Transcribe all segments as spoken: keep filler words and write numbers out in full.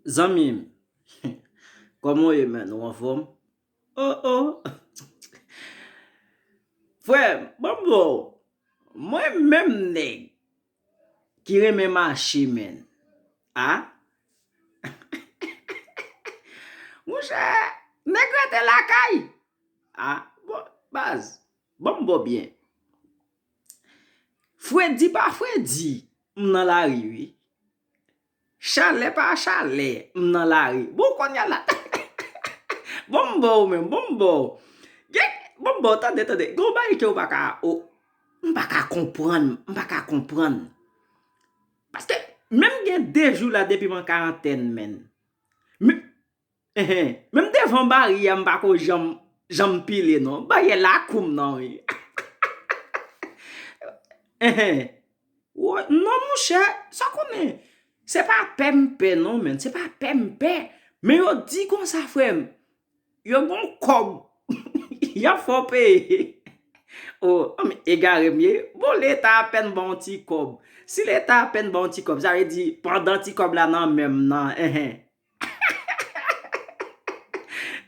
Zanmi m, kòman w ye, menn? Ou anfòm? Oh, oh. Frè m, ban m ba w. Mwen menm nèg ki renmen mache, menn. A? Monchè, nèg rete lakay. A, bon, baz, ban m ba w byen. Fredi pa fredi, m nan lari, wi. Chalè pa chalè, m nan lari. Bon, kounye a la. Bon, m ba w menm, bon, m ba w. Gen, bon, m ba w, tande, tande. Gen yon bagay ke w pa ka, o, m pa ka konprann, m pa ka konprann. Paske, menm gen de jou la depi m an karantèn, menn. Men, enhen, menm devan bari a, m pa ko janm, janm pile, non. Baryè lakou m nan, wi. Enhen. Woy, non, monchè, sa konnen. Se pa pè m pè, non, menn. Se pa pè m pè. Men yo di konsa, frè m. Yo gon kòb. Y ap fè w peye. Oh, men egare m ye. Bon, Leta apèn ba w ti kòb. Si Leta apèn ba w ti kòb, sa vle di, pandan ti kòb la nan men m nan, enhen.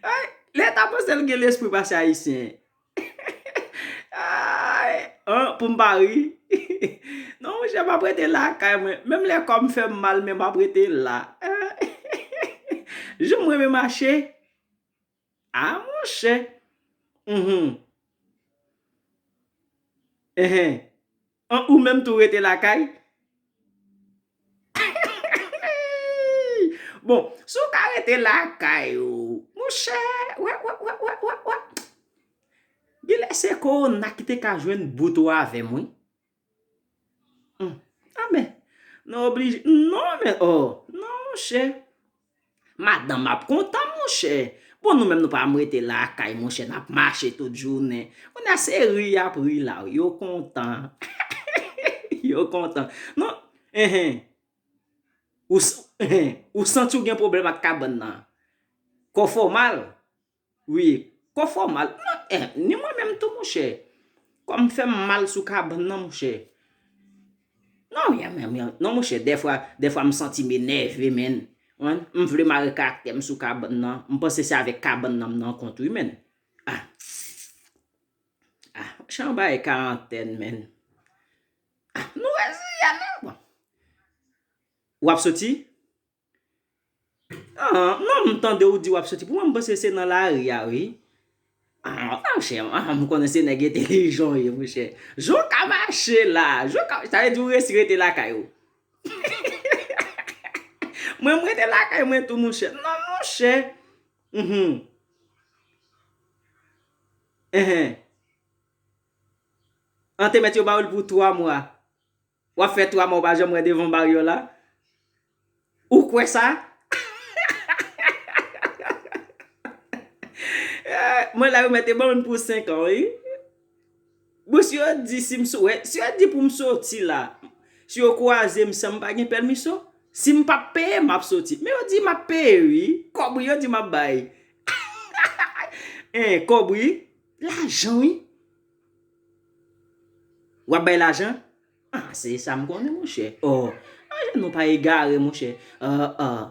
Ay, Leta panse l gen lespri pase Ayisyen. Ay, an, pou m pa ri. Non, monchè, m ap rete lakay mwen. Menm lè kò m fè m mal, men m ap rete la. Jan m renmen mache. A, monchè. Mhm. Enhen. An, ou menm tou rete lakay? Bon, si w ka rete lakay ou, monchè, wè, wè, wè, wè, wè, wè. Gen lè se kowona ki te ka jwenn bout ou avè m, wi. Hmm. A, men, nou oblije, non, men, oh, non, monchè. Madanm ap kontan, monchè. Bon, nou menm nou pa m rete lakay, monchè, n ap mache tout jounen. Kounye a se ri y ap ri la, yo kontan. Yo kontan. Non, enhen. Ou, s- enhen. Ou santi w gen pwoblèm ak kabann nan. Kò fè w mal. Wi, kò fè w mal. Non, eh, ni mwen menm tou, monchè. Kò m fè m mal sou kabann nan, monchè. Non, ya, ya, ya. Non, monchè, dèfwa, dèfwa m santi m enève, menn. Wi, m vle mare karaktè m sou kabann nan. M panse se avèk kabann nan m nan kont, wi, menn. Ah. Ah, monchè, anba e karantèn, menn. Ah, nou reziye nou, bon. W ap soti? Ah, non, m tande w di w ap soti. Pou mwen, m panse se nan lari a, wi. Ah, monchè, ah, m konnen se nèg entèlijan w ye, monchè. Jan w ka mache la, jan w ka, sa vle di w resi rete lakay ou. Mwen, m rete lakay mwen tou, monchè. Non, monchè. Mhm. Enhen. An te mèt yo ba w l pou twa mwa. W ap fè twa mwa w pa janm wè devan baryè la. Ou kwè sa? Eh, mwen la yo mèt te ban m pou senk an, wi. Bon, si yo di si m so-, wè, si yo di pou m soti la, si yo kwaze m san m pa gen pèmiso, si m p ap peye, m ap soti. Men yo di m ap peye, wi. Kòb wi, yo di m ap bay. En, kòb wi. Lajan, wi. W ap bay lajan? Ah, se sa m konnen, monchè. Oh, ah, nou pa egare, monchè. Ah, ah.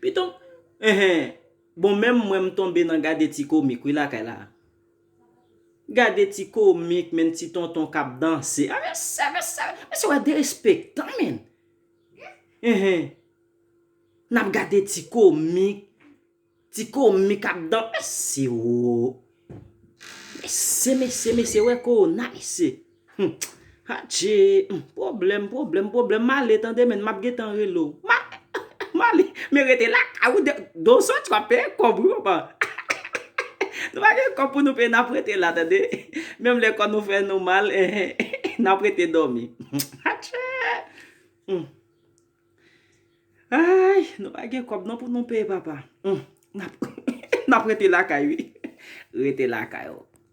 Piton, enhen. Bon, menm mwen, m tonbe nan gade ti komik, wi, lakay la. Gade ti komik, menm ti tonton k ap danse. Ah, mesye, mesye, mesye, wè derespektan, menn. Enhen. N ap gade ti komik. Ti komik ap dan-, mesye, wo. Mesye, mesye, mesye, wè kowona, mesye. Hmm. Adje, hmm, pwoblèm, pwoblèm, pwoblèm. M ale, tande, menn, m ap gentan rele w. M a-, m ale, men rete lakay ou, de, de w soti, w ap peye kòb, wi, papa. Nou pa gen kòb pou nou peye, n ap rete la, tande. Menm lè kò nou fè nou mal, eh, eh, n ap rete dòmi. Adje. Hmm. Ay, nou pa gen kòb non pou nou peye, papa. Hmm, n ap, n ap rete lakay, wi. Rete lakay, o.